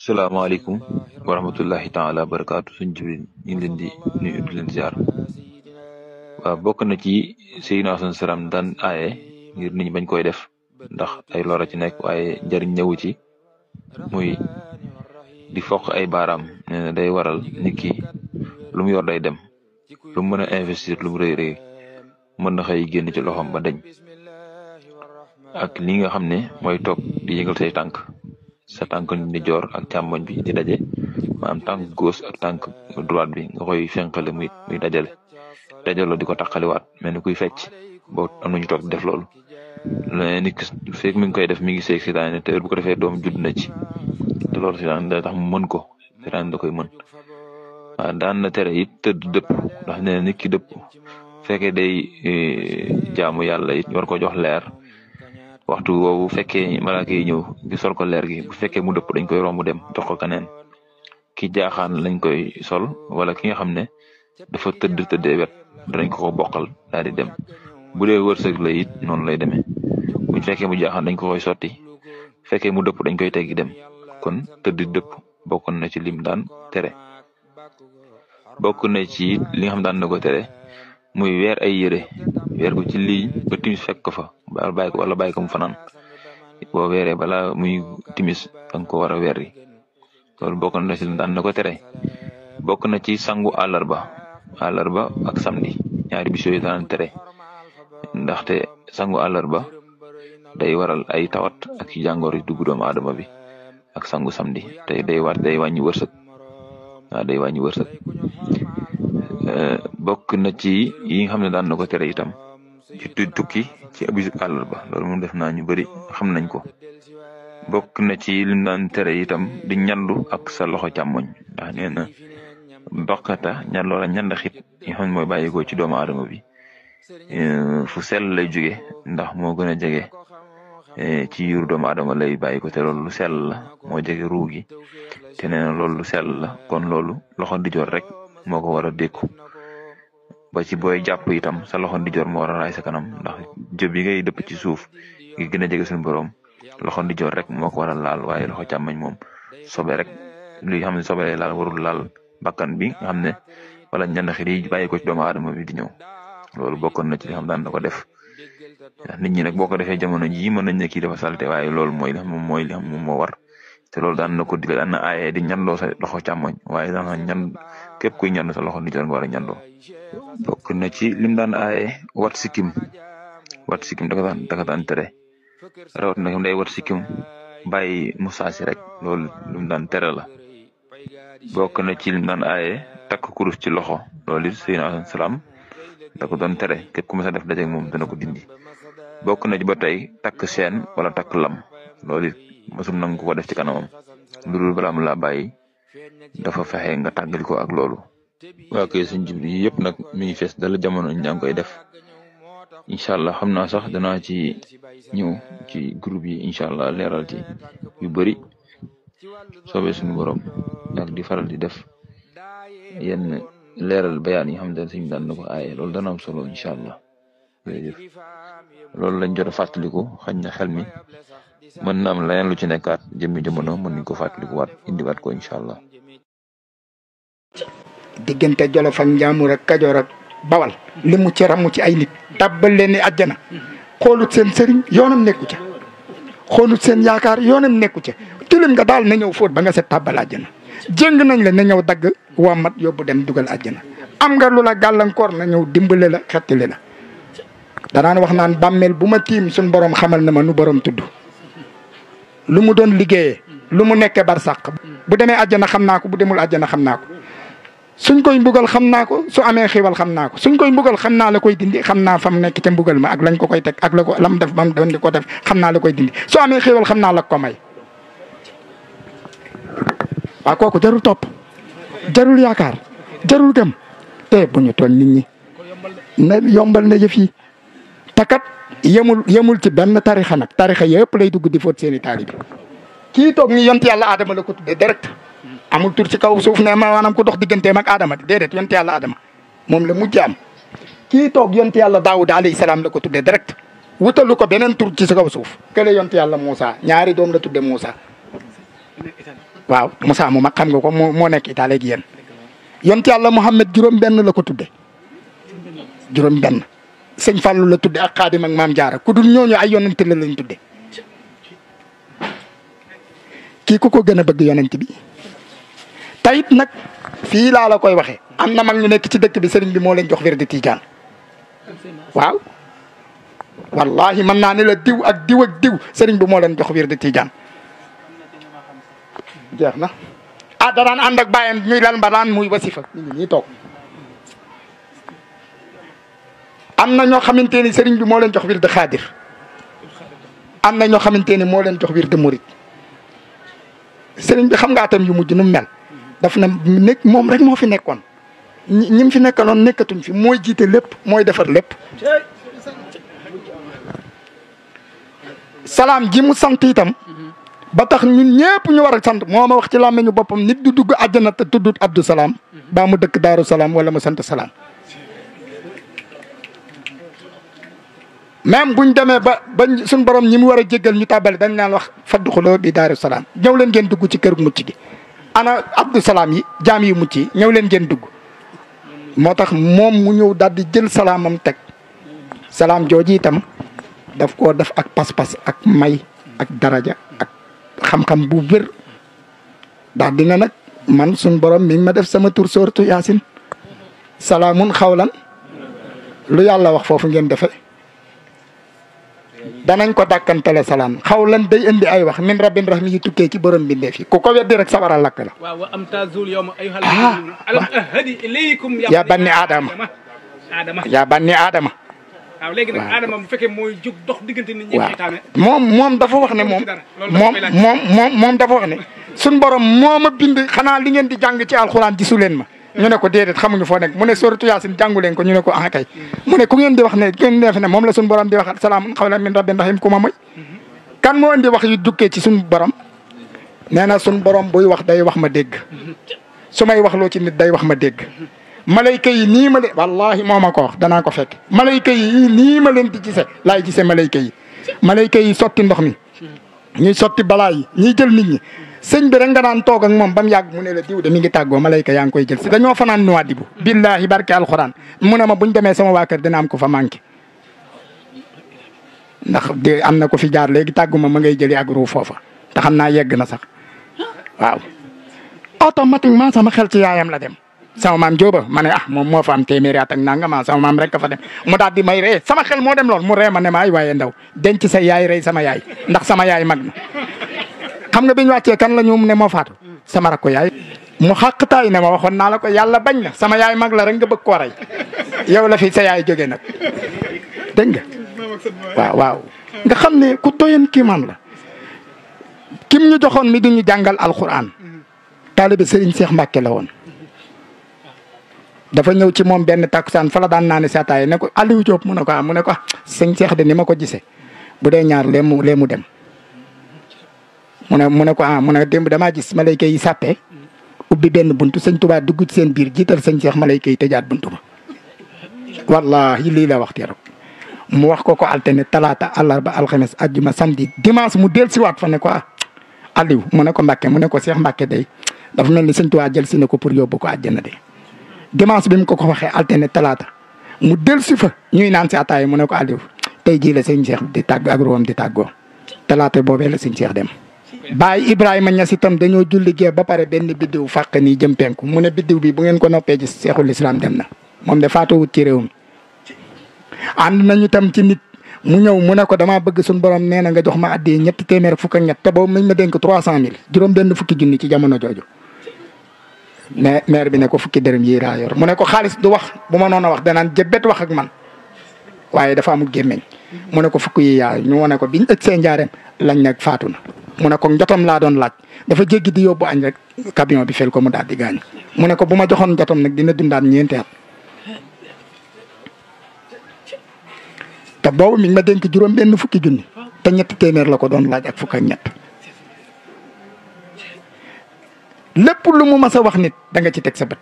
salaamaaleykum wa rahmatullahi taala wa barakaatu suñ jibril ñu ngi leen di nuyu di leen ziar waaw bokk na ci Seydina Asan salaam daan aaye ngir nit ñi bañ koy def ndax ay lora ci nekk waaye njariñ ñëwu ci muy di foq ay baaraam nee na day waral nit ki lu mu yor day dem lu mu mën a investir lu mu rëy rëy mën na xëy génn ci loxoom ba dañ ak li nga xam ne mooy toog di yëngal say tànk sa tànk ni joor ak càmmoñ bi di daje maanaam tànk gauche ak tànk droite bi nga koy fenqale muy dajaloo di ko taqaliwaat mel ni kuy fecc boo am nañu toog def loolu nit ki fekk mi ngi koy def mi ngi seeg seytaane te bu ko defee doom judd na ci te loolu seytaane da tax mu mën ko seytaane da koy mën waaw daan na tere it tëdd dëpp ndax nee na nit ki dëpp fekkee day jaamu yàlla it war ko jox leer waxtu woowu bu fekkee malaaka yi ñëw di sol ko leer gi bu fekkee mu dëpp dañ koy romb dem jox ko keneen ki jaaxaan lañ koy sol wala ki nga xam ne dafa tëddee wet danañ ko bokkal daal di dem bu dee wërsëg la it noonu lay demee buñ fekkee mu jaaxaan dañ ko koy sotti fekkee mu dëpp dañ koy teggi dem kon tëdd dëpp bokkoon na ci lim daan tere bokk na ci li nga xam daan na ko tere muy weer ay yére weer ko ci lii ba timis fekk ko fa bàyyi ko mu fanaan boo weeree balaa muy timis danga ko war a weer yi loolu bokk na ci daan na ko tere bokk na ci sangu àllarba ak samedi ñaari bis yooyu daan tere ndaxte sangu àllarba day waral ay tawat ak jàngoor yu dugg doomu aadama bi ak sangu samedi te day wàññi wërsëg waaw day wàññi wërsëg bokk na ci yi nga xam ne daan na ko tere itam ci tukki ci bisu àllarba loolu moom def naa ñu bari xam nañ ko bokk na ci lim daan tere itam di ñandu ak sa loxo càmmoñ ndax nee na bokkata ñan loola ñandaxit yi nga xam ne mooy bàyyikoo ci doomu aadama bi fu sell lay jóge ndax moo gën a jege ci yuru doomu aadama lay bàyyi ko te loolu lu sell la moo jege ruu gi te nee na loolu lu sell la kon loolu loxo ndijoor rek moo ko war a dékku ba ci booy jàpp itam sa loxo ndijoor moo war a raay sa kanam ndax jëb yi ngay dëpp ci suuf gi gën a jege suñu borom loxo ndijoor rek moo ko war a laal waaye loxo càmmoñ moom sobe rek li xam ne sobe lay laal warul laal bakkan bi nga xam ne wala ñandaxit yi bàyyi ko ci doomu aadama bi di ñëw loolu bokkoon na ci li xam daan na ko def nit ñi nag boo ko defee jamono jii mën nañ ne kii dafa salte waaye loolu mooy li xam moom moo war te loolu daan na ko digal daan na aaye di ñandoo sa loxo càmmoñ waaye daan na képp kuy ñand sa loxo ndijoor nga war a ñandoo bokk na ci lim daan aaye wat sikkim daka daan tere rawat na day wat sikkim bàyyi musaasi rek loolu lim daan tere la bokk na ci lim daan aaye takk kurus ci loxo loolu it Seydina Asan salaam da ko doon tere képp ku ma sa def dajeeg moom dana ko dindi bokk na ci ba tey takk seen wala takk lam loolu it mosul nangu ko def ci kanamam lu dul balaa mu laa bàyyi dafa fexe nga tàggali ko ak loolu. waa kay suñ jibli yi yëpp nag mi ngi fees dala jamono ñaa ngi koy def incha allah xam naa sax danaa ci ñëw ci groupe yi incha allah leeral ci yu bari soobee suñu borom ak di faral di def yenn leeral bayaan yi xam ne suñ daan na ko aaye loolu dana am solo incha allah jërëjëf loolu lañ jot a fàttaliku xañ na xel mi mën na am leneen lu ci nekkaat jëmmi jamono mën nañ ko fàttalikuwaat indiwaat ko incha allah. diggante Jolof ak Njaambur ak Kajoor ak Bawal li mu ci ramu ci ay nit tabbal leen ni àjjana xoolut seen sëriñ yoonam nekku ca xoolut seen yaakaar yoonam nekku ca tilim nga daal na ñëw fóot ba nga set tabbal àjjana jéng nañ la na ñëw dagg wàmmat yóbbu dem dugal àjjana am nga lu la gàllankoor na ñëw dimbale la xettali la danaan wax naan bàmmeel bu ma tiim suñ borom xamal na ma nu borom tudd lu mu doon liggéeyee lu mu nekkee barsàq bu demee àjjana xam naa ko bu demul àjjana xam naa ko suñ koy mbugal xam naa ko su amee xiwal xam naa ko suñ koy mbugal xam naa la koy dindi xam naa fa mu nekk ca mbugal ma ak lañ ko koy teg ak la ko lam def bam doon di ko def xam naa la koy dindi su amee xiwal xam naa la ko may waaw kooku jarul topp jarul yaakaar jarul gëm te bu ñu tooñ nit ñi na yombal na yëf yi takat yemul ci benn tarixa nag tarixa yëpp lay dugg di fóot seeni taalibe kii toog ni yont yàlla Adama la ko tuddee direct amul tur ci kaw suuf ne maanaam ko dox digganteem ak Adama déedéet yont yàlla Adama moom la mujj am kii toog yont yàlla Daawuda alayhi salaam la ko tuddee direct wutalu ko beneen tur ci kaw suuf kële yont yàlla Moussa ñaari doom la tuddee Moussa waaw Moussa mu mag xam nga ko moo nekk Italie gi yéen yonent yàlla Muhammad juróom-benn la ko tudde juróom-benn sëñ Fallou la tudde ak Xaadim ak Maam Jaara ku dul ñooñu ay yonent la lañ tudde kii ku ko gën a bëgg yonent bi tayit nag fii laa la koy waxee am na mag ñu nekk ci dëkk bi sëriñ bi moo leen jox wér di Tijaan waaw wallahi mën naa ne la diw ak diw ak diw sëriñ bi moo leen jox wér di Tijaan jeex na daraan ànd ak bàyyam ñuy lal mbaraan muy wasifa ñu ngi nii toog am na ñoo xamante ni sëriñ bi moo leen jox wir de xaadir am na ñoo xamante ni moo leen jox wir de murit sëriñ bi xam nga atam yu mujj nu mu mel daf na nekk moom rek moo fi nekkoon ñi fi nekkaloon nekkatuñ fi mooy jiite lépp mooy defar lépp salaam ji mu sant itam ba tax ñun ñëpp ñu war a sant moo ma wax ci làmmiñu boppam nit du dugg àjjana te tuddut Abdou Salaam baa mu dëkk Daaru Salaam wala mu sant Salaam même buñ demee ba suñ borom ñi mu war a jéggal ñu tàbbale dañ naan wax fadduxuloo bi Daaru Salaam ñëw leen ngeen dugg ci kër mucc gi ana Abdou Salaam yi jaam yi mucc yi ñëw leen ngeen dugg moo tax moom mu ñëw daal di jël salaamam teg salaam jooji itam daf koo def ak pas-pas ak may ak daraja ak xam-xam bu wér ndax dina nag man suñ borom mi ngi ma def sama tur sooratu yaasin salaamun xawlan lu yàlla wax foofu ngeen defe danañ ko dàkkantale salaam xawlan day indi ay wax min rabbin rahim yi tukkee ci borom bindeef yi ku ko weddi rek sabara lakk la wa amtazul yawma ayyuhal ladina alam ahdi ilaykum ya banni aadama ya banni aadama waaw léegi nag Adama bu fekkee mooy jóg dox diggante nit ñi seytaane moom dafa wax ne moom dafa wax ne suñ borom moo ma bind xanaa li ngeen di jàng ci alxuraan gisu leen ma ñu ne ko déedéet xamuñu foo nekk mu ne suratu yaasin jàngu leen ko ñu ne ko ah kay mu ne ku ngeen di wax ne ngeen def ne moom la suñ borom di wax salaamun qawlan min rabbin rahim ku ma mooy kan moo indi wax yu dukkee ci suñ borom nee na suñ borom buy wax day wax ma dégg su may wax loo ci nit day wax ma dégg malayka yi nii ma leen wallahi moo ma ko wax danaa ko fekk malayka yi nii ma leen di gise laay gise malayka yi sotti ndox mi ñuy sotti balaa yi ñuy jël nit ñi sëñ bi rek nga daan toog ak moom ba mu yàgg mu ne la diw de mi ngi tàggoo malayka yaa ngi koy jël si dañoo fanaan Nouadhibou billahi barke alxuraan mu ne ma buñ demee sama waa kër dina am ko fa manqué ndax de am na ko fi jaar léegi tàgguma ma ngay jëli ak ruu foofa te xam naa yegg na sax waaw automatiquement sama xel ci yaayam la dem sama maam Jóoba ma ne moom moo fa am téeméeri at ak nangam sama maam rek ka fa dem mu daal di may ree sama xel moo dem lool mu ree ma ne ma ay waaye ndaw denc sa yaay rey sama yaay ndax sama yaay mag na xam nga bi ñu wàccee kan la ñu ne moo faatu sama rakk ko yaay mu xàqtaay ne ma waxoon naa la ko yàlla bañ na sama yaay mag la rek nga bëgg koo rey yow la fi sa yaay jógee nag dégg nga waaw nga xam ne ku doyen kii man la kim ñu joxoon mi di ñu jàngal alxuraan taalibe Serigne Cheikh Mbacke la woon dafa ñëw ci moom benn takkusaan fa la daan naa ne si ataaya ne ko Aliou Diop mu ne ko sëñ Cheikh de ni ma ko gisee bu dee ñaar lee mu dem mu ne ko mu ne démb damaa gis malayka yi sàppee ubbi benn buntu sëñ Tuubaa dugg ci seen biir jiital sëñ Cheikh malayka yi tëjaat buntu ba wallahi lii la wax keroog mu wax ko altine talaata àllarba alxames ajjuma samedi dimanche mu del siwaat fa ne ko Aliou mu ne ko Mbacke mu ne ko Cheikh Mbacke day dafa mel ni sëñ Tuubaa jël si na ko pour yóbbu ko àjjana de dimanche bi mu ko waxee altine talaata mu del si fa ñuy naan si ataay mu ne ko Aliou tey jii la sëñ Cheikh di tàgg ak room di tàggoo talaata boobee la sëñ Cheikh dem. Baay Ibrahima Ñas itam dañoo julli gee ba pare benn biddiw fàq nii jëm penku mu ne biddiw bi bu ngeen ko noppee gis Seexul Islam dem na moom de faatuwut ci réew mi. ànd nañu tam ci nit mu ñëw mu ne ko damaa bëgg suñu borom nee na nga jox ma addi ñetti téeméer fukk ak ñett te boobu mañ ma dénk 300000 juróom benn fukki junni ci jamono jooju. mais maire bi ne ko fukki dërëm yi raa yor mu ne ko xaalis du wax bu ma noonu wax danaan jëbbet wax ak man waaye dafa amul gémmeñ mu ne ko fukk yi yaa ñu wane ko biñ ëgg see njaareem lañ nag faatu na mu ne ko njotom laa doon laaj dafa jéggi di yóbbu añ rek camion bi fel ko mu daal di gaañ mu ne ko bu ma joxoon njotom nag dina dundaat ñeenti at te boobu mi ngi ma dénk juróom benn fukki junni te ñetti téeméer la ko doon laaj ak fukk ak ñett lépp lu mu mas a wax nit da nga ci teg sa bët